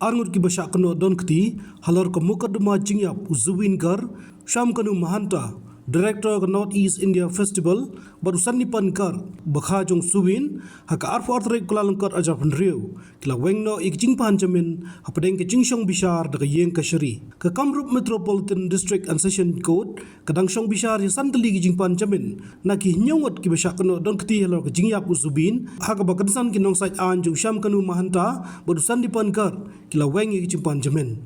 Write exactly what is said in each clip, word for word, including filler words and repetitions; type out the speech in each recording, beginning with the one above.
Arngut kiba shah kynnoh donkti halor ka mukotduma jingïap u Zubeen Garg, Shyamkanu Mahanta, Director ka North East India Festival, bad u Sandipan Garg, bakha jong Zubeen, ha ka arphew ar tarik Kyllalyngkot arhajar arphew hynriew, ki la weng noh ïa ka jingpan jamin hapdeng ka jingshong bishar da ka ïing kashari. Ka Kamrup Metropolitan District and Session Court ka dang shong bishar ïa san tylli ki jingpan jamin na ki hynñiew ngut kiba shah kynnoh donkti halor ka jingïap u Zubeen, ha kaba kynsan ki nongsaid aiñ jong u Shyamkanu Mahanta bad u Sandipan Garg ki la weng ïa ka jingpan jamin.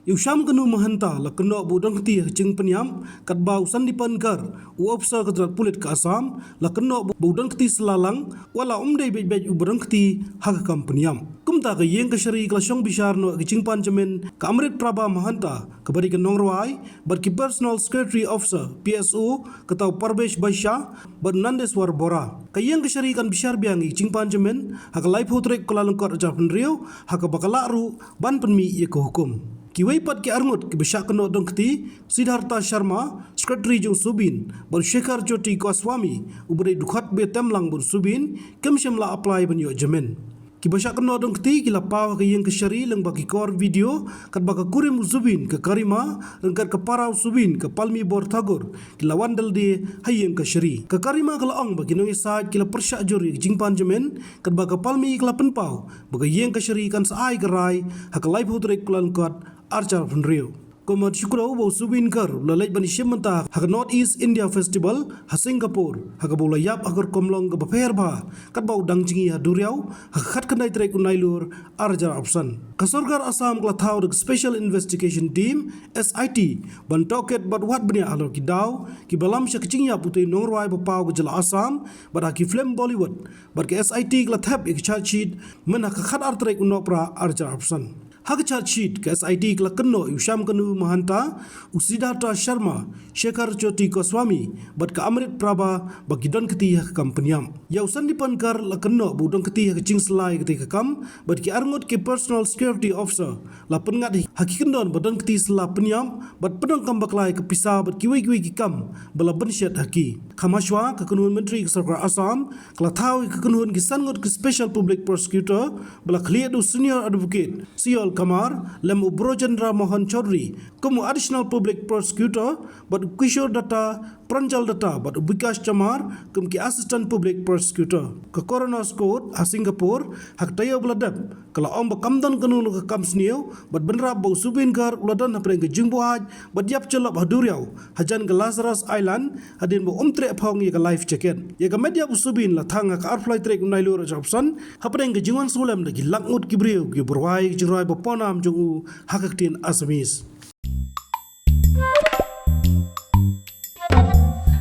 Ïa u Shyamkanu Mahanta la kynnoh ba u donkti ha ka jingpynïap, katba u Sandipan Garg, u ophisar ka tnat pulit ka Assam, la kynnoh ba u donkti sylla lang, wat la um dei beit beit uba donkti ha ka kam pynïap. Kumta ka ïing kashari ka la shong bishar noh ïa ka jingpan jamin ka Amrit Prabha Mahanta, kaba dei ka nongrwai, bad ki Personal Security Officer, P S O, kata u Parvesh Baisya, bad u Nandeswar Bora. Ka ïing kashari kan bishar biang ïa ka jingpan jamin ha ka laiphew tarik Kyllalyngkot arhajar arphew hynriew, ha kaba ka lah ruh ban pynmih ïa ka hukum. Kiwei pat ki arngut kiba shah kynnoh donkti, Siddhartha Sharma, Secretary jong u Zubeen, bad u Shekhar Jyoti Goswami, uba dei u dkhot ba ïatem lang bad u Zubeen, kim shym la apply ban ïoh jamin. Kiba shah kynnoh donkti ki la paw ha ka ïing kashari lyngba ki kor video, katba ka kurim u Zubeen ka Garima, ryngkat ka para u Zubeen ka Palmi Borthakur, ki la wan da lade ha ïing kashari. Ka Garima ka la ong ba ki nongïasaid ki la pyrshah jur ïa ka jingpan jamin, katba ka Palmi ka la pynpaw ba ka ïing kashari kan sa ai ka rai ha ka laiphew tarik Kyllalyngkot arhajar arphew hynriew. Kumta shu kdew ba u Zubeen Garg u la leit ban ïashim bynta ha ka North East India Festival ha Singapore, ha kaba u la ïap ha ka rukom long kaba pher bha, katba u dang jngi ha duriaw ha ka khatkhyndai tarik u Nailur arhajar arphew san. Ka sorkar Assam ka la thaw da ka Special Investigation Team, S I T, ban tohkit bad wad bniah halor ki daw kiba lam sha ka jingïap utei u nongrwai ba paw ka jylla Assam bad ha ki film Bollywood, bad ka S I T ka la thep ïa ka charge sheet mynha ka khatar tarik u Nohprah arhajar arphew san. Ha ka charge sheet ka S I T ka la kynnoh ïa u Shyamkanu Mahanta, u Siddhartha Sharma, Shekhar Jyoti Goswami, bad ka Amrit Prabha ba ki donkti ha ka kam pynïap. Ïa u Sandipan Garg la kynnoh ba u donkti ha ka jingsylla ïa katei ka kam, bad ki arngut ki Personal Security Officer la pynngat ha ki kyndon ba donkti sylla pynïap, bad pyndonkam bakla ïa ka pisa bad kiwei kiwei ki kam ba la bynshet ha ki. Kham hashwa ka kynhun myntri ka sorkar Assam ka la thaw ïa ka kynhun ki san ngut ki Special Public Prosecutor ba la khlieh da u Senior Advocate Siyol Kumar, lem u Brojendra Mohan Chaudhary kum u Additional Public Prosecutor, bad u Kishore Datta, Pranjal Datta bad u Bikash Chamar kum ki Assistant Public Prosecutor. Ka Coroner's Court ha Singapore ha ka taïew ba la dep ka la ong ba kam don kano kano ka kam sniew bad bynrap ba u Zubeen Garg u la don hapdeng ka jingbuaid bad ïap jyllop ha duriaw hajan ka Lazarus Island hadien ba um treh phong ïa ka life jacket. Ïa ka met ïap u Zubeen la thang ha ka arphew lai tarik u Nailur arhajar arphew san hapdeng ka jingwan sngewlem da ki lak ngut ki briew kiba rwai ka jingrwai ba pawnam jong u ha ka ktien Assamese.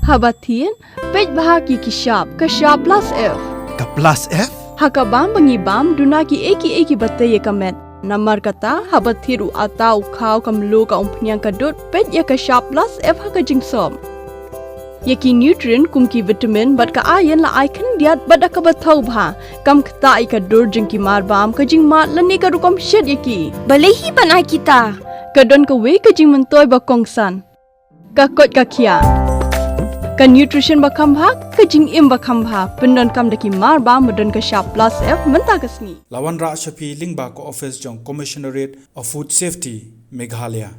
Haba thied, peit bha ïa ki shap, ka shap plus F. Ka plus F? Ha ka bam ba ngi bam, duna kiei kiei kiba tei ïa ka met. Namar kata, haba thied u atta, u khaw, ka mluh, ka umphniang, ka dud, peit ïa ka shap plus F ha ka jingsop. Ïa ki nutrient kum ki vitamin bad ka iron la ai khyndiat bad da kaba thaw bha. Kam ktah ïa ka dur jong ki marbam, ka jingmad lane ka rukom shet ïa ki. Balei hi ban ai kita? Ka don kawei ka jingmyntoi ba kongsan. Ka koit ka khiah. Ka nutrition ba kham bha, ka jingim ba kham bha. Pyndonkam da ki marbam ba don ka shap plus F mynta ka sngi. La wanrah sha phi lyngba ka office jong Commissionerate of Food Safety, Meghalaya.